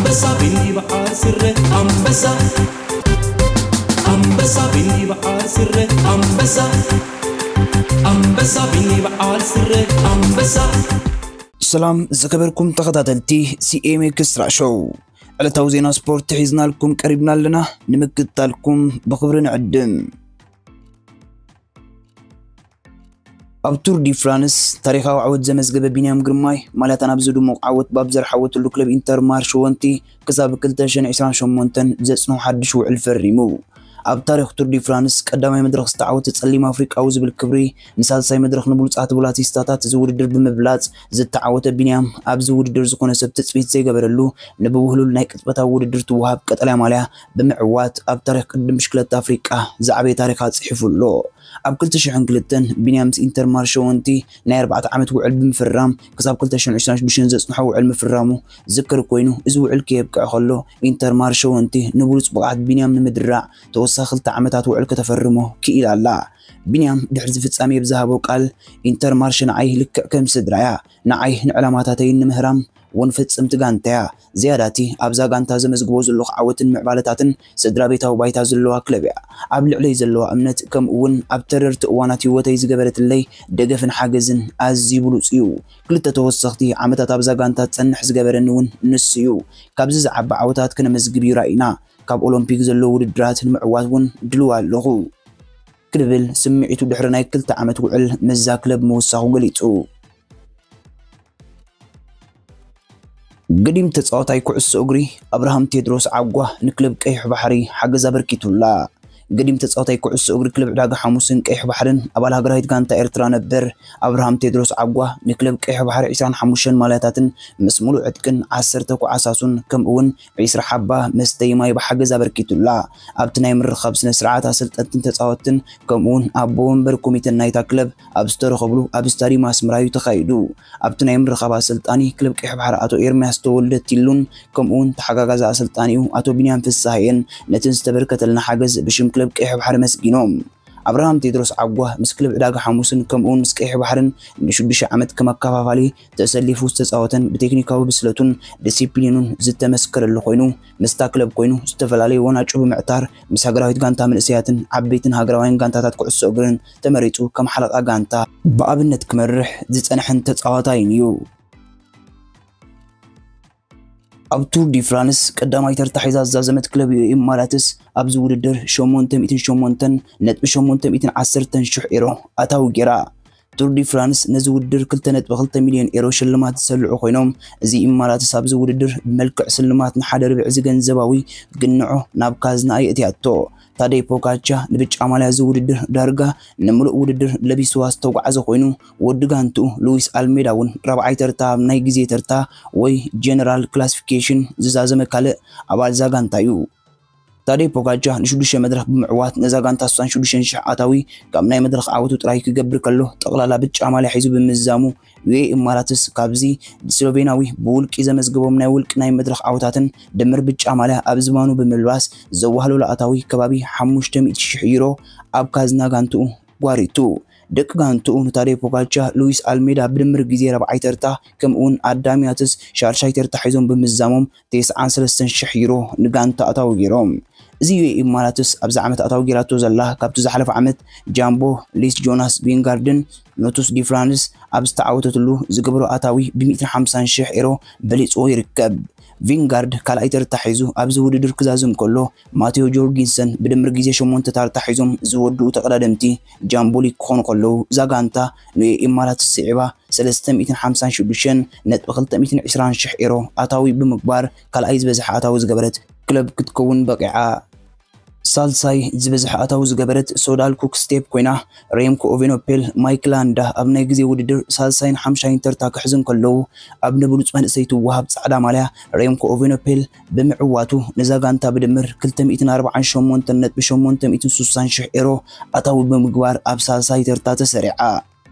ኣንበሳ ቢኒ በዓል ስረ ኣንበሳ ኣንበሳ ቢኒ በዓል ስረ ኣንበሳ ኣንበሳ ቢኒ በዓል ስረ ኣንበሳ። ሰላም ዝከበርኩም ተኸታተልቲ ሲኤም ኤክስትራ ሾው፣ ዕለታዊ ዜና ስፖርት ሒዝናልኩም ቀሪብና ኣለና። ንምክትታልኩም ብኽብሪ ንዕድም። ኣብ ቱር ዲ ፍራንስ ታሪኻዊ ዓወት ዘመዝገበ ቢንያም ግርማይ ማልያታን ኣብዚ ድሙቕ ዓወት ባብ ዘርሓወትሉ ክለብ ኢንተር ማርሽ ወንቲ ክሳብ ክልተ ሽሕን ዕስራን ሸሞንተን ዘጽንሖ ሓድሽ ውዕል ፈሪሙ። ኣብ ታሪኽ ቱር ዲ ፍራንስ ቀዳማይ መድረኽ ዝተዓወተ ጸሊም ኣፍሪቃዊ ዝብል ክብሪ ንሳልሳይ መድረኽ ንብሉጻት ብላቲስታታት እዚ ውድድር ብምብላጽ ዝተዓወተ ቢንያም፣ ኣብዚ ውድድር ዝኾነ ሰብ ትጽቢት ዘይገበረሉ ንብውህሉል ናይ ቅጽበታዊ ውድድር ትወሃብ ቀጠልያ ማልያ ብምዕዋት ኣብ ታሪኽ ቅድድም ብሽክለታ ኣፍሪቃ ዝዓበየ ታሪኽ ኣጽሒፉ ኣሎ። ኣብ ክልተ ሽሕን ክልተን ቢንያም ምስ ኢንተር ማርሸ ወንቲ ናይ ኣርባዕተ ዓመት ውዕል ብምፍራም ክሳብ ክልተ ሽሕን ዕስራን ሽዱሽተን ዘጽንሖ ውዕል ምፍራሙ ዝዝከር ኮይኑ፣ እዚ ውዕል ከየብቅዕ ከሎ ኢንተር ማርሸ ወንቲ ንብሉጽ ብቕዓት ቢንያም ንምድራዕ ተወሳኺ ክልተ ዓመታት ውዕል ከተፈርሞ ክኢላ ኣላ። ቢንያም ድሕሪ እዚ ፍጻሜ ብዝሃቦ ቃል፣ ኢንተር ማርሸ ንዓይ ልክዕ ከም ስድራያ፣ ንዓይ ንዕላማታተይን ንምህራም እውን ፍጽምቲ ጋንታያ። ዝያዳቲ ኣብዛ ጋንታ ዘመዝግቦ ዘለኹ ዓወትን ምዕባለታትን ስድራ ቤታዊ ባይታ ዘለዋ ክለብ እያ። ኣብ ልዕለይ ዘለዋ እምነት፣ ከምኡ እውን ኣብ ተረርቲ እዋናት ህይወተይ ዝገበረትለይ ደገፍን ሓገዝን ኣዝዩ ብሉጽ እዩ። ክልተ ተወሰኽቲ ዓመታት ኣብዛ ጋንታ ዝጸንሕ ዝገበረኒ እውን ንሱ እዩ። ካብዚ ዝዓቢ ዓወታት ክነመዝግብ እዩ ራእይና። ካብ ኦሎምፒክ ዘለዉ ውድድራት ንምዕዋት እውን ድልው ኣለኹ፣ ክብል ስምዒቱ ድሕሪ ናይ ክልተ ዓመት ውዕል ምስዛ ክለብ ምውሳኹ ገሊጹ። ገዲም ተጻዋታይ ኩዕሶ እግሪ ኣብርሃም ቴድሮስ ዓጓ ንክለብ ቀይሕ ባሕሪ ሓገዝ ኣበርኪቱላ። ገዲም ተጻዋታይ ኩዕሶ እግሪ ክለብ ዕዳጋ ሓሙስን ቀይሕ ባሕርን ኣባል ሃገራዊት ጋንታ ኤርትራ ነበር ኣብርሃም ቴድሮስ ዓጓ ንክለብ ቀይሕ ባሕሪ ዕስራን ሓሙሽተን ማልያታትን ምስ ሙሉእ ዕጥቅን ዓሰርተ ኮዓሳሱን ከምኡ እውን ዕስራ ሓባ መስተይ ማይ ብሓገዝ ኣበርኪቱላ። ኣብቲ ናይ ምርኻብ ስነ ስርዓት ኣሰልጠንትን ተጻወትትን ከምኡ እውን ኣቦ ወንበር ኮሚተን ናይታ ክለብ ኣብ ዝተረኸብሉ ኣብ ስታዲየም ኣስመራ እዩ ተኻይዱ። ኣብቲ ናይ ምርኻብ ኣሰልጣኒ ክለብ ቀይሕ ባሕሪ ኣቶ ኤርምያስ ተወልደ ቲሉን ከምኡ እውን ተሓጋጋዚ ኣሰልጣኒኡ ኣቶ ቢንያም ፍስሃየን ነቲ ዝተበርከተልና ሓገዝ ብሽም ክለብ ቀይሕ ባሕሪ ኣመስጊኖም። ኣብርሃም ቴድሮስ ዓጓ ምስ ክለብ ዕዳጋ ሓሙስን ከምኡ እውን ምስ ቀይሕ ባሕርን ንሽዱሽተ ዓመት ከም ኣከፋፋሊ ተሰሊፉ ዝተጻወተን ብቴክኒካዊ ብስለቱን ዲሲፕሊኑን ዝተመስከረሉ ኮይኑ፣ ምስታ ክለብ ኮይኑ ዝተፈላለዩ ወናጩ ብምዕታር ምስ ሃገራዊት ጋንታ መንእሰያትን ዓበይትን ሃገራውያን ጋንታታት ኩዕሶ እግርን ተመሪጹ ከም ሓለቓ ጋንታ ብኣብነት ክመርሕ ዝጸንሐን ተጻዋታይን እዩ። ኣብ ቱር ዲ ፍራንስ ቀዳማይ ተርታ ሒዛ ዝዛዘመት ክለብ ዩ ኤ ኢማራትስ ኣብዚ ውድድር ሸሞንተ ሚእትን ሸሞንተን ነጥቢ ሸሞንተ ሚእትን ዓሰርተን ሽሕ ኤሮ ኣታዊ ገይራ። ቱር ዲ ፍራንስ ነዚ ውድድር ክልተ ነጥቢ ክልተ ሚልዮን ኤሮ ሽልማት ዝሰልዑ ኮይኖም፣ እዚ ኢማራትስ ኣብዚ ውድድር ብመልክዕ ስልማት ንሓደ ርብዒ እዚ ገንዘባዊ ግንዖ ናብ ካዝና ኣየእትያቶ። ታደይ ፖጋቻ ንብጫ ማልያ እዚ ውድድር ዳርጋ ንምሉእ ውድድር ለቢስዋ ዝተጓዕዘ ኮይኑ፣ ወዲ ጋንትኡ ሉዊስ ኣልሜዳ እውን ራብዓይ ተርታ ኣብ ናይ ግዜ ተርታ ወይ ጀነራል ክላሲፊኬሽን ዝዛዘመ ካልእ ኣባል እዛ ጋንታ እዩ። ታደይ ፖጋቻ ንሽዱሽተ መድረኽ ብምዕዋት ነዛ ጋንታ ስሳን ሽዱሽተን ሽሕ ኣታዊ ካብ ናይ መድረኽ ዓወቱ ጥራይ ክገብር ከሎ፣ ጠቕላላ ብጫ ማልያ ሒዙ ብምዝዛሙ፣ ዩ ኤ ኢማራትስ ካብዚ ስሎቬናዊ ብውልቂ ዘመዝገቦም ናይ ውልቂ ናይ መድረኽ ዓወታትን ድምር ብጫ ማልያ ኣብ ዝባኑ ብምልባስ ዘዋህለሎ ኣታዊ ከባቢ ሓሙሽተ ሚእቲ ሽሕ ዩሮ ኣብ ካዝና ጋንትኡ ጓሪቱ። ደቂ ጋንትኡ ንታደይ ፖጋቻ፣ ሉዊስ ኣልሜዳ ብድምር ግዜ ራብዓይ ተርታ ከምኡውን ኣዳም ያትስ ሻድሻይ ተርታ ሒዞም ብምዝዛሞም ተስዓን ሰለስተን ሽሕ ዩሮ ንጋንታ ኣታዊ ገይሮም። እዚ ዩ ኤ ኢማራትስ ኣብዚ ዓመት ኣታዊ ገይራቶ ዘላ ካብቲ ዝሓለፈ ዓመት ጃምቦ ሊስ ጆናስ ቪንጋርድን ኖቱስ ዲ ፍራንስ ኣብ ዝተዓወተትሉ ዝገበሮ ኣታዊ ብ ሚእትን ሓምሳን ሽሕ ኤሮ በሊጽዎ ይርከብ። ቪንጋርድ ካልኣይ ተርታ ሒዙ ኣብዚ ውድድር ክዛዝም ከሎ፣ ማቴዎ ጆርጊንሰን ብድምር ግዜ ሸሞንተ ታርታ ሒዞም ዝወድኡ ተቐዳደምቲ ጃምቦ ሊግ ክኾኑ ከለዉ፣ እዛ ጋንታ ንዩ ኤ ኢማራትስ ስዒባ ሰለስተ ሚእትን ሓምሳን ሽዱሽተን ነጥቢ ክልተ ሚእትን ዕስራን ሽሕ ኤሮ ኣታዊ ብምግባር ካልኣይ ዝበዝሐ ኣታዊ ዝገበረት ክለብ ክትከውን በቒዓ። ሳልሳይ ዝበዝሐ ኣታዊ ዝገበረት ሶዳል ኩክ ስቴፕ ኮይና፣ ሬምኮ ኦቬኖፔል ማይክ ላንዳ ኣብ ናይ ግዜ ውድድር ሳልሳይን ሓምሻይን ተርታ ክሕዙ እንከለዉ፣ ኣብ ንብሉጽ መንእሰይ ትወሃብ ጻዕዳ ማልያ ሬምኮ ኦቬኖፔል ብምዕዋቱ፣ ነዛ ጋንታ ብድምር ክልተ ሚእትን ኣርባዓን ሸሞንተን ነጥቢ ሸሞንተ ሚእትን ስሳን ሽሕ ኤሮ ኣታዊ ብምግባር ኣብ ሳልሳይ ተርታ ተሰሪዓ።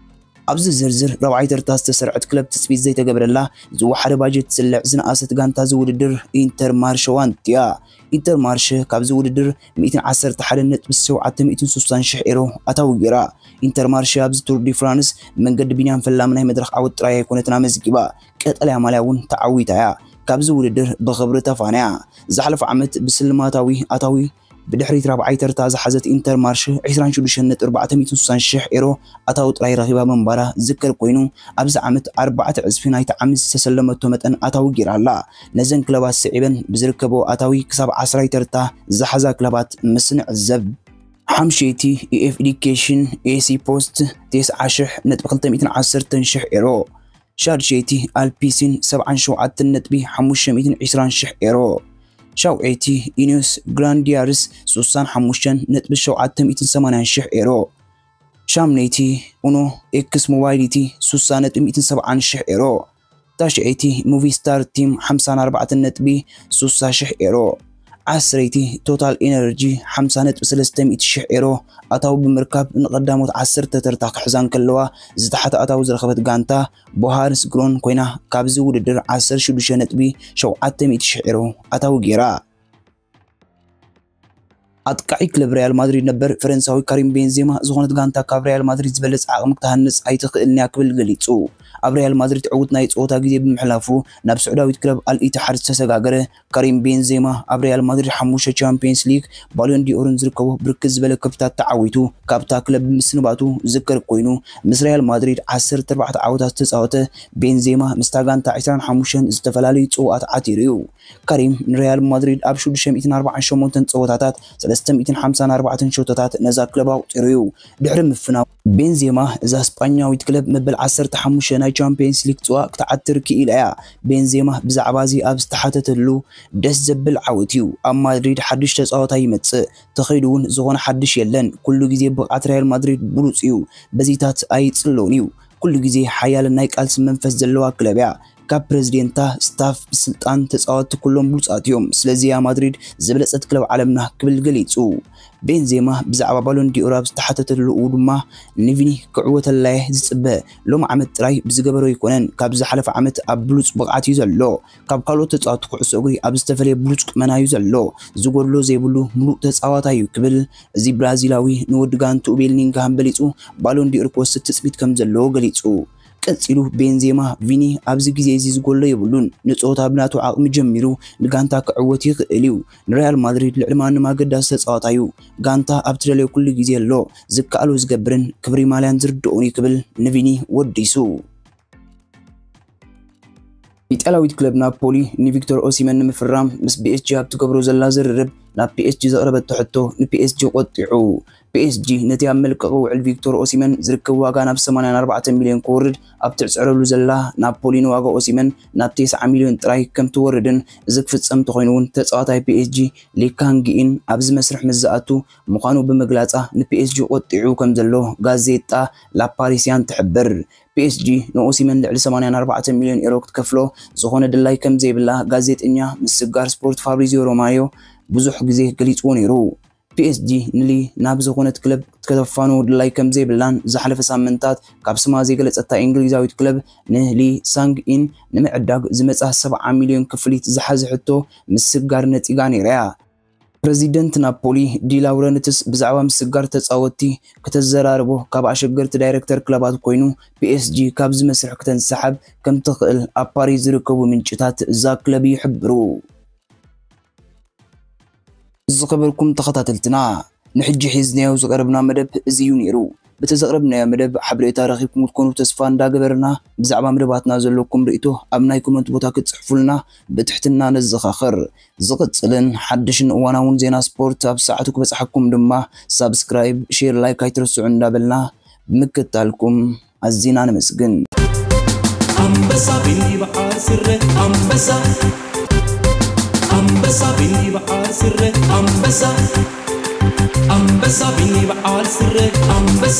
ኣብዚ ዝርዝር ራብዓይ ተርታ ዝተሰርዐት ክለብ ትጽቢት ዘይተገብረላ ዝወሓደ ባጀት ትስልዕ ዝነኣሰት ጋንታ እዚ ውድድር ኢንተር ማርሸ ዋንቲ እያ። ኢንተር ማርሸ ካብዚ ውድድር ሚእትን ዓሰርተ ሓደ ነጥቢ ሸውዓተ ሚእትን ስሳን ሽሕ ኤሮ ኣታዊ ገይራ። ኢንተር ማርሸ ኣብዚ ቱር ዲ ፍራንስ ብመንገዲ ቢንያም ፈላሚ ናይ መድረኽ ዓወት ጥራይ ኣይኮነትን ኣመዝጊባ፣ ቀጠልያ ማልያ እውን ተዓዊታ እያ። ካብዚ ውድድር ብኽብሪ ተፋንያ። ዝሓለፈ ዓመት ብስልማታዊ ኣታዊ ብድሕሪት ራብዓይ ተርታ ዝሓዘት ኢንተርማርሽ ዕስራን ሽዱሽተን ነጥቢ ኣርባዕተ ሚእትን ስሳን ሽሕ ኤሮ ኣታዊ ጥራይ ረኺባ ምንባራ ዝዝከር ኮይኑ፣ ኣብዚ ዓመት ኣርባዕተ ዕጽፊ ናይቲ ዓመት ዝተሰለመቶ መጠን ኣታዊ ገይራ ኣላ። ነዘን ክለባት ስዒበን ብዝርከቦ ኣታዊ ክሳብ ዓስራይ ተርታ ዝሓዛ ክለባት ምስ ንዕዘብ፣ ሓምሸይቲ ዩ ኤፍ ኤዱኬሽን ኤ ሲ ፖስት ተስዓ ሽሕ ነጥቢ ክልተ ሚእትን ዓሰርተን ሽሕ ኤሮ፣ ሻድሸይቲ ኣልፒሲን ሰብዓን ሸውዓተን ነጥቢ ሓሙሽተ ሚእትን ዕስራን ሽሕ ኤሮ፣ ሻውዐይቲ ኢኒዮስ ግራንዲያርስ ሱሳን ሓሙሽተን ነጥቢ ሸውዓተ ሚእትን ሰማንያን ሽሕ ኤሮ፣ ሻምነይቲ ኡኖ ኤክስ ሞባይሊቲ ሱሳ ነጥቢ ሚእትን ሰብዓን ሽሕ ኤሮ፣ ታሽዐይቲ ሙቪስታር ቲም ሓምሳን ኣርባዕተን ነጥቢ ሱሳ ሽሕ ኤሮ፣ ዓስረይቲ ቶታል ኤነርጂ ሓምሳ ነጥቢ ሰለስተ ሚእቲ ሽሕ ኤሮ ኣታዊ ብምርካብ ንቐዳሞት ዓሰርተ ተርታ ክሕዛ እንከለዋ፣ ዝተሓተ ኣታዊ ዝረኸበት ጋንታ ቦሃርስ ግሮን ኮይና፣ ካብዚ ውድድር ዓሰርተ ሽዱሽተ ነጥቢ ሸውዓተ ሚእቲ ሽሕ ኤሮ ኣታዊ ገይራ። ኣጥቃዒ ክለብ ሪያል ማድሪድ ነበር ፈረንሳዊ ካሪም ቤንዜማ፣ ዝኾነት ጋንታ ካብ ሪያል ማድሪድ ዝበለጸ ዓቕሚ ክትሃንጽ ኣይትኽእልን እያ ክብል ገሊጹ። ኣብ ሪያል ማድሪድ ዕዉት ናይ ጸወታ ግዜ ብምሕላፉ ናብ ስዑዳዊት ክለብ ኣል ኢትሓድ ዝተሰጋገረ ካሪም ቤንዜማ፣ ኣብ ሪያል ማድሪድ ሓሙሽተ ቻምፒየንስ ሊግ፣ ባሎን ዲኦርን ዝርከቦ ብርክት ዝበለ ከብታት ተዓዊቱ ካብታ ክለብ ብምስንባቱ ዝዝከር ኮይኑ፣ ምስ ሪያል ማድሪድ ዓሰርተ ኣርባዕተ ዓወታት ዝተጻወተ ቤንዜማ፣ ምስታ ጋንታ ዕስራን ሓሙሽተን ዝተፈላለዩ ጽዋኣት ዓቲሩ እዩ። ካሪም ንሪያል ማድሪድ ኣብ ሽዱሽተ ሚእትን ኣርባዓን ሸሞንተን ጸወታታት ሰለስተ ሚእትን ሓምሳን ኣርባዕተን ሸቶታት ነዛ ክለብ ኣቑጺሩ እዩ። ድሕሪ ምፍናው ቤንዜማ፣ እዛ ስጳኛዊት ክለብ መበል ዓሰርተ ሓሙሽተ ናይ ቻምፒየንስ ሊግ ጽዋእ ክትዓትር ክኢላ እያ። ቤንዜማ ብዛዕባ እዚ ኣብ ዝተሓተተሉ፣ "ደስ ዘብል ዓወት እዩ። ኣብ ማድሪድ ሓድሽ ተጻዋታይ ይመጽእ፣ ተኸይዱ እውን ዝኾነ ሓድሽ የለን። ኩሉ ግዜ ብቕዓት ሪያል ማድሪድ ብሉጽ እዩ። በዚታት ኣይጽለውን እዩ። ኩሉ ግዜ ሓያልን ናይ ቃልሲ መንፈስ ዘለዋ ክለብ እያ። ካብ ፕረዚደንታ፣ ስታፍ፣ ስልጣን፣ ተጻወትቲ ኩሎም ብሉጻት እዮም። ስለዚ እያ ማድሪድ ዝበለጸት ክለብ ዓለምና" ክብል ገሊጹ። ቤንዜማ ብዛዕባ ባሎን ዲኦር ኣብ ዝተሓተተሉ ድማ፣ "ንቪኒ ክዕወተላ እየ ዝጽበ። ሎም ዓመት ጥራይ ብዝገበሮ ኣይኮነን፣ ካብ ዝሓለፈ ዓመት ኣብ ብሉጽ ብቕዓት እዩ ዘሎ። ካብ ካልኦት ተጻወትቲ ኩዕሶ እግሪ ኣብ ዝተፈለየ ብሉጽ ቁመና እዩ ዘሎ። ዝጎድሎ ዘይብሉ ምሉእ ተጻዋታይ እዩ" ክብል እዚ ብራዚላዊ ንወዲ ጋንትኡ ቤልኒንግሃም በሊጹ ባሎን ዲኦር ክወስድ ትጽቢት ከም ዘለዎ ገሊጹ። ቀጺሉ ቤንዜማ፣ "ቪኒ ኣብዚ ግዜ እዚ ዝጎሎ የብሉን፣ ንጸወታ ብናቱ ዓቕሚ ጀሚሩ ንጋንታ ክዕወት ይኽእል እዩ። ንሪያል ማድሪድ ልዕሊ ማንም ኣገዳሲ ተጻዋታይ እዩ። ጋንታ ኣብ ትደልዮ ኩሉ ግዜ ኣሎ። ዝከኣሎ ዝገብርን ክብሪ ማልያን ዝርድኦን እዩ" ክብል ንቪኒ ወዲሱ። ኢጣልያዊት ክለብ ናፖሊ ንቪክቶር ኦሲመን ንምፍራም ምስ ፒ ኤስ ጂ ኣብ ትገብሮ ዘላ ዝርርብ፣ ናብ ፒ ኤስ ጂ ዘቕረበቶ ሕቶ ንፒ ኤስ ጂ ቆጢዑ። ፒ ኤስ ጂ ነቲ ኣብ መልቀቒ ውዕል ቪክቶር ኦሲመን ዝርከብ ዋጋ ናብ ሰማንያን ኣርባዕተን ሚልዮን ክወርድ ኣብ ትዕጽዕረሉ ዘላ ናፖሊ፣ ንዋጋ ኦሲመን ናብ ተስዓ ሚልዮን ጥራይ ከም ትወርድን፣ እዚ ክፍጸም እንተኾይኑ እውን ተጻዋታይ ፒ ኤስ ጂ ሊ ካንግኢን ኣብዚ መስርሕ ምስ ዝኣቱ ምዃኑ ብምግላጻ፣ ንፒ ኤስ ጂ ቆጢዑ ከም ዘሎ ጋዜጣ ላፓሪሲያን ትሕብር። ፒ ኤስ ጂ ንኦሲመን ልዕሊ ሰማንያን ኣርባዕተን ሚልዮን ኤሮ ክትከፍሎ ዝኾነ ድላይ ከም ዘይብላ ጋዜጠኛ ምስጋር ስፖርት ፋብሪዚዮ ሮማዮ ብዙሕ ግዜ ገሊጽዎ ነይሩ። ፒ ኤስ ጂ ንሊ ናብ ዝኾነት ክለብ ከተፋኑ ድላይ ከም ዘይብላን ዝሓለፈ ሳምንታት ካብ ስማ ዘይገለጸታ እንግሊዛዊት ክለብ ንሊ ሳንግ ኢን ንምዕዳግ ዝመጻ ሰብዓ ሚልዮን ክፍሊት ዝሓዘ ሕቶ ምስጋር ነጺጋ ነይራ እያ። ፕረዚደንት ናፖሊ ዲ ላውረንትስ ብዛዕባ ምስጋር ተጻወትቲ ከተዘራርቦ ካብ ኣሸገርቲ ዳይረክተር ክለባት ኮይኑ፣ ፒ ኤስ ጂ ካብዚ መስርሕ ክተንሰሓብ ከም ትኽእል ኣብ ፓሪስ ዝርከቡ ምንጭታት እዛ ክለብ ይሕብሩ። ዝኸበርኩም ተኸታተልትና፣ ንሕጂ ሒዝናዮ ዝቐረብና መደብ እዚ እዩ ነይሩ። በቲ ዘቕረብናዮ መደብ ሓበሬታ ረኺብኩም ክትኮኑ ተስፋ እንዳገበርና፣ ብዛዕባ መደባትና ዘለኩም ርእይቶ ኣብ ናይ ኮመንት ቦታ ክትጽሕፉልና ብትሕትና ነዘኻኽር። ዝቕጽልን ሓድሽን እዋናውን ዜና ስፖርት ኣብ ሰዓቱ ክበጽሓኩም ድማ ሳብስክራይብ፣ ሼር፣ ላይክ ኣይትረስዑ እንዳበልና ብምክታልኩም ኣዚና ነመስግን። ኣንበሳ ቢኒ በዓል ስረ ኣንበሳ፣ ኣንበሳ ቢኒ በዓል ስረ ኣንበሳ፣ ኣንበሳ ቢኒ በዓል ስረ ኣንበሳ።